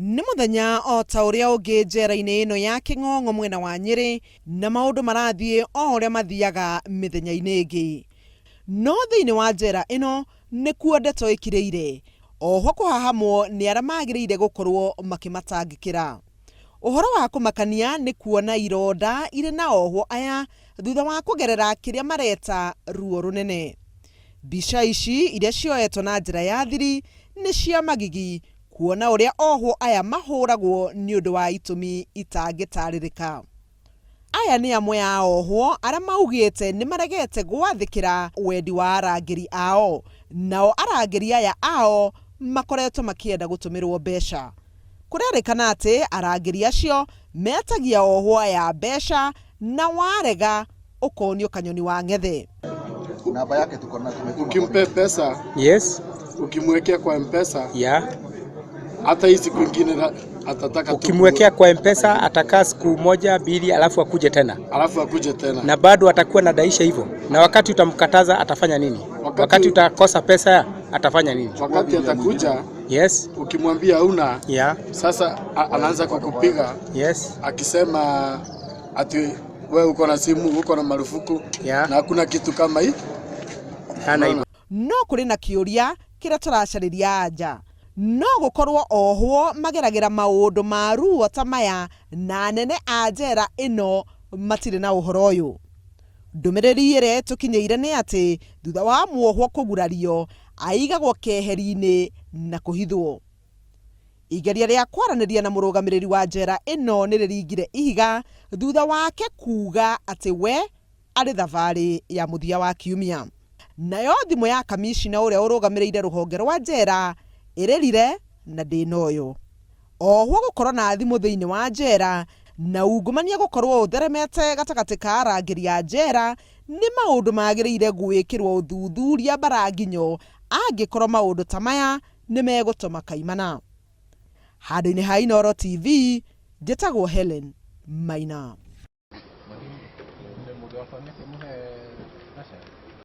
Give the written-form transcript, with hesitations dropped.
Nĩ mũthenya o ta ũrĩa ũngĩ njera-inĩ ĩno ya Kĩng'ong'o mwena wa Nyĩrĩ na maũndũ marathiĩ o ũrĩa mathiaga mĩthenya-inĩ ĩngĩ. No thĩinĩ wa njera ĩno nĩkuo ndeto ĩkirĩire, ohwo kũhahamwo nĩ arĩa magĩrĩire gũkorwo makĩmatangĩkĩra. Ũhoro wa kũmakania nĩ kuona ironda irĩ na ohwo aya thutha wa kũgerera kĩrĩa mareta ruo rũnene. Mbica ici iria cioetwo na njĩra ya thiri nĩ cia magigi kuona ũrĩa ohwo aya mahũragwo nĩ ũndũ wa itũmi itangĩtarĩrĩka. Aya nĩ amwe a ohwo arĩa maugĩte nĩ maregete gwathĩkĩra wendi wa arangĩri ao, nao arangĩri aya ao makoretwo makĩenda gũtũmĩrwo mbeca. Kũrerĩkana atĩ arangĩri acio metagia ohwo aya mbeca na warega ũkonio kanyoni wa ng'ethe. Namba yake tuko na tumetuma. Ukimpe pesa ukimwekea kwa Mpesa hata hii siku ingine atataka tu Ukimwekea kwa Mpesa atakaa siku moja mbili, alafu akuje tena, alafu akuje tena. Na bado atakuwa nadaisha hivyo. Na wakati utamkataza atafanya nini? Wakati utakosa pesa atafanya nini? Wakati atakuja ukimwambia una sasa anaanza kukupiga akisema ati we uko na simu, uko na marufuku na hakuna kitu kama hii. Hana hivyo. No kũrĩ na kĩũria kĩrĩa tũracarĩria anja. No gũkorwo ohwo mageragĩra maũndũ ma ruo ta maya na anene a njera ĩno matirĩ na ũhoro ũyũ. Ndũmĩrĩri ĩrĩa ĩtũkinyĩire nĩ atĩ thutha wa muohwo kũgurario aigagwo keheri-inĩ na kũhithwo. Igeria rĩa kwaranĩria na mũrũgamĩrĩri wa njera ĩno nĩ rĩringire ihiga thutha wake kuga atĩ we arĩ thabarĩ ya mũthia wa kiumia. Nayo thimũ ya kamishina ũrĩa ũrũgamĩrĩire rũhonge rwa njera ĩrĩrire na ndĩnoyo. Ohwo gũkorwo na thimũ thĩinĩ wa njera na ungumania gũkorwo ũtheremete gatagatĩ ka arangĩri a njera nĩ maũndũ magĩrĩire gwĩkĩrwo ũthuthuria mbaranginyo angĩkorwo maũndũ ta maya nĩ megũtũma kaimana. Handũ-inĩ ha Inooro TV, njĩtagwo Helen Maina. Mũndũ wa bamĩrĩ mũhe mbeca.